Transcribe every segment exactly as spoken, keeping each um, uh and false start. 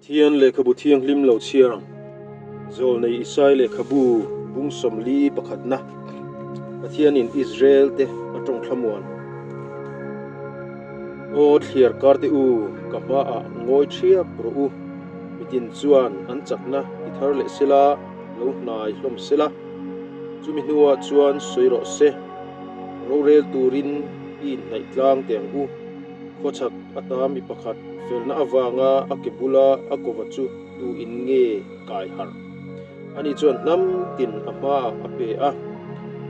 Pathian lekhabu thianghlim lo chhiar ang. Zawlnei Isai lekhabu bung sawmli pakhatna. Pathian in Israel te a ṭawngṭha muan. Aw thliar kâr te u, ka hmaah ngawi ṭhiap rawh u. Mi tin chuan an chakna ti thar leh sela, lo hnai hlawm sela. Chumi hnuah chuan sawi rawh se, rorel turin i inhnaih tlang teh ang u. Khawchhak ata mi pakhat felna avanga a ke bula a kova chu tu in nge kai harh. Ani chuan hnam tin a hmaah a pe a,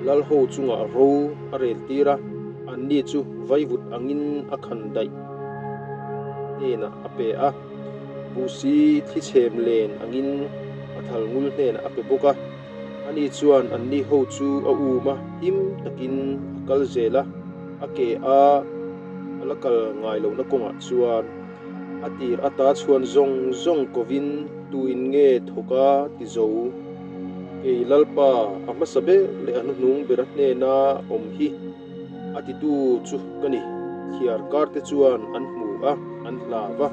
lal ho chungah ro a rel tir a, anni chu vaivut angin a khandaih hnenah a pe a, buhsi thli chhem len angin a thal ngul hnenah a pe bawk a. Ani chuan anni ho chu a um a, him takin a kal zel a, a ke a, a la kal ngai lohna kawngah chuan a tir ata chhuan zawng zawng kovin, tu in nge thawk a ti zo? Kei Lalpa, a hmasa ber leh a hnuhnung bera hnena awm hi a titu chu ka ni. Thliar kâr te chuan an hmu a, an hlau a,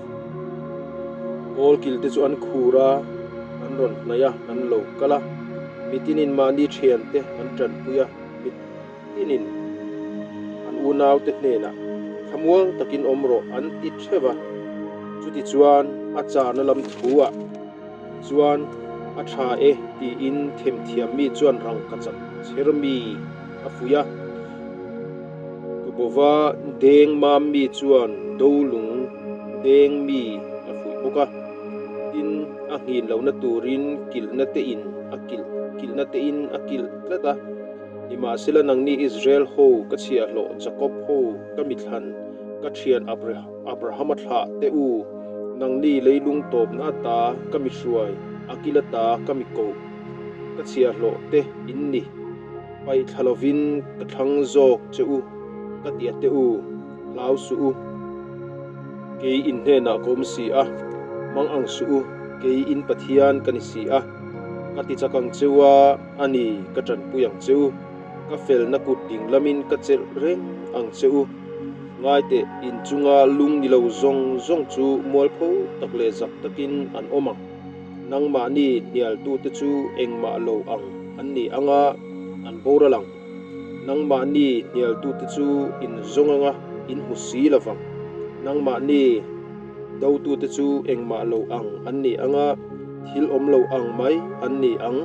kawlkil te chu an khur a, an rawn hnaih a, an lo kal a. Mi tinin mahni ṭhiante an ṭanpui a, mi tinin an unau te hnenah, thlamuang takin awm rawh, an ti ṭheuh a. Chutichuan a chana lam thuah chuan a ṭha e tiin themthiam mi chuan rangkachak chher mi a fuih a. Tubova deng mam mi chuan do lung deng mi a fuih bawk a. Tin, a nghin lohna turin kilhna te in a kilh, kilhna te in a kilh tlat a. Nimahsela, nangni Israel ho ka chhiahhlawh, Jakob ho ka mi thlan, ka ṭhian Abra-, Abrahama thlah te u, nangni leilung tawpna ata ka mi hruai, a kil ata ka mi koh, ka chhiahhlawh te in ni. Paih thla lovin ka thlang zawk che u, ka tih a te u, hlau suh u. Kei in hnenah ka awm si a, mang ang suh u, kei in Pathian ka ni si a, ka tichak ang che u a, ani ka ṭanpui ang che u, ka felna kut ding lamin ka chelh reng ang che u. Ngai teh, in chunga lung ni lo zawng zawng chu mualpho tak leh zak takin an awm ang. Nangmahni hnialtute chu engmah lo ang an ni ang a, an boral ang. Nangmahni hnialtute chu in zawng ang a, in hmu si lo vang. Nangmahni dotute chu engmah lo ang an ni ang a, thil awm lo ang mai an ni ang.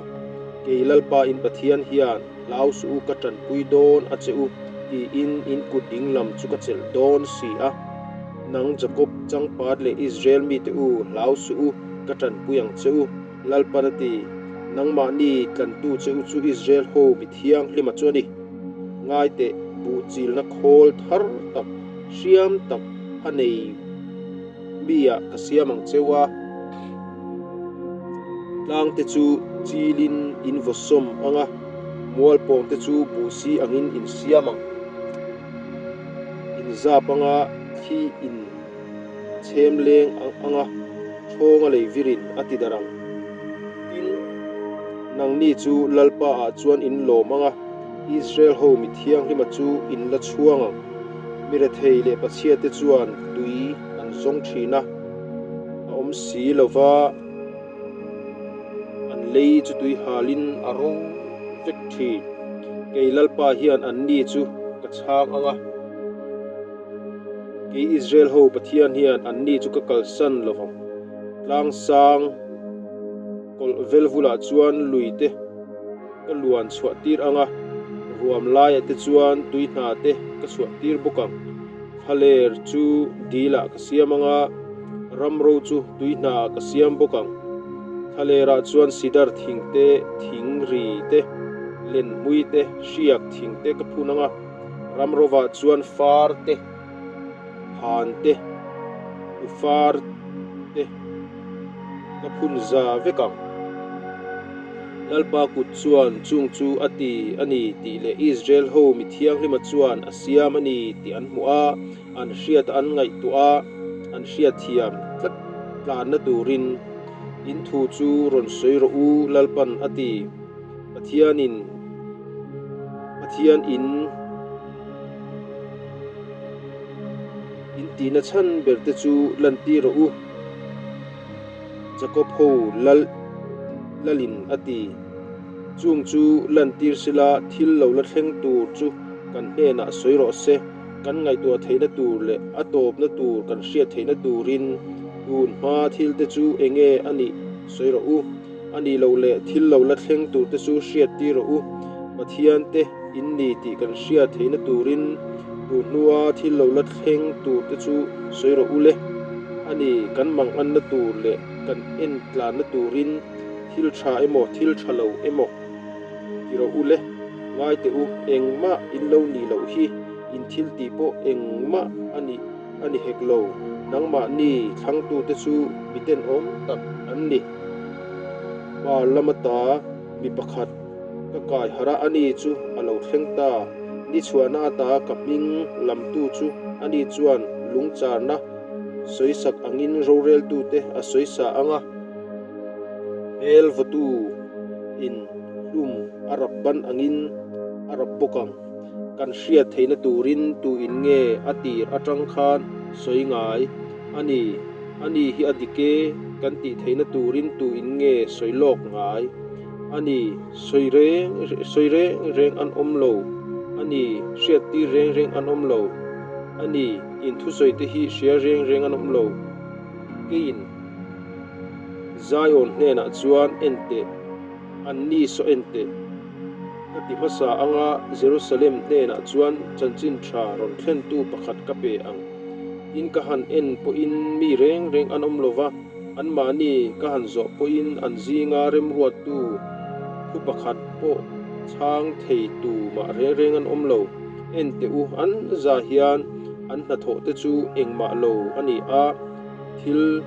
Kei Lalpa in Pathian hian, hlau suh u, ka ṭanpui dawn a che u, tiin in kut ding lam chu ka chelh dawn si a. Nang Jakob changpat leh Israel mite u, hlau suh u, ka ṭanpui ang che u, Lalpan a ti. Nangmahni tlantu che u chu Israel ho mi thianghlima chu a ni. Ngai teh, buhchilna khawl thar tak, hriam tak a nei mi ah ka siam ang che u a. Tlangte chu chilin in vaw sawm ang a, mualpawngte chu buhsi angin in siam ang. In zap ang a, thli in chhem leng ang, ang a, ṭhawnga lei virin a tidarh ang. Tin, nangni chu Lalpa ah chuan in lawm ang a, Israel ho mi thianghlima chu in la chhuang ang. Mi rethei leh pachhiate chuan tui an zawng ṭhin a, a awm si lo va, an lei chu tui halin a ro vek ṭhin. Kei Lalpa hian anni chu ka chhang ang a, kei Israel ho Pathian hian anni chu ka kalsan lo vang. Tlang sang kawlh vel vulah chuan lui te ka luan chhuah tir ang a, ruam laiah te chuan tuihna te ka chhuah tir bawk ang. Thlaler chu dilah ka siam ang a, ramro chu tuihnaah ka siam bawk ang. Thlalerah chuan sidar thing te, thing ri te, lenhmui te, hriak thing te ka phun ang a, ramrovah chuan far te, han te, ufar te ka phun za vek ang. Lalpa kut chuan chung chu a ti a ni tih leh Israel ho mi thianghlima chuan a siam a ni tih an hmu a, an hriat an ngaihtuah a, an hriatthiam tlat tlanna turin in thu chu rawn sawi rawh u, Lalpan a ti. Pathian in, Pathian in, in tihna chhan berte chu lantir rawh u. Jakob ho lal, lalin a ti. Chuong chu lantîr sela thil lo la thleng tur chu kan hnenah sawi rawh se. Kan ngaihtuah theihna tur leh a tâwpna tur kan hriat theihna turin tun hma thilte chu eng nge a nih sawi rawh u. A nih lo leh thil lo la thleng turte chu hriattir rawh u. Pathian te in ni tih kan hriat theihna turin tun hnua thil lo la thleng turte chu sawi rawh u le. A ni kan manganna tur leh kan entlanna turin thil ṭha emaw thil ṭha lo emaw ti rawh u le. Ngai teh u, engmah in lo ni loh hi, in thil tih pawh engmah a nih a ni hek lo. Nangmahni thlangtute chu mi tenawm tak an ni. Hmar lam ata mi pakhat ka kaiharh a, ani chu a lo thleng ta. Nichhuahna ata ka hming lamtu chu ani chuan lungcharna sawisak angin roreltute a sawisa ang a. Hmel vawtu in hlum a rap ban angin a rap bawk ang. Kan hriat theihna turin tu in nge a tir aṭang khan sawi ngai. A ni, a ni hi a dik e kan tih theihna turin tu in nge sawi lawk ngai. A ni, sawi reng, sawi reng reng an awm lo. A ni, hriattir reng reng an awm lo. A ni, in thusawite hi hria reng reng an awm lo. Keiin Zion hnenah chuan en teh, anni saw en teh ka ti hmasa ang a, Jerusalem hnenah chuan chanchin ṭha rawn thlentu pakhat ka pe ang. Tin ka han en pawhin mi reng reng an awm lo va, anmahni ka han zawh pawhin an zinga remruattu thu pakhat pawh chhang thei tumah reng reng an awm lo. En teh u, an za hian an hnathawhte chu engmah lo a ni a, thil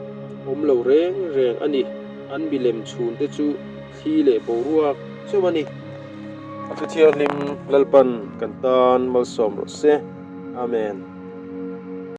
awm lo reng reng a ni. An milem chhunte chu thli leh boruak chauh a ni. A thu thianghlim Lalpan kan tan malsawm rawh se. Amen.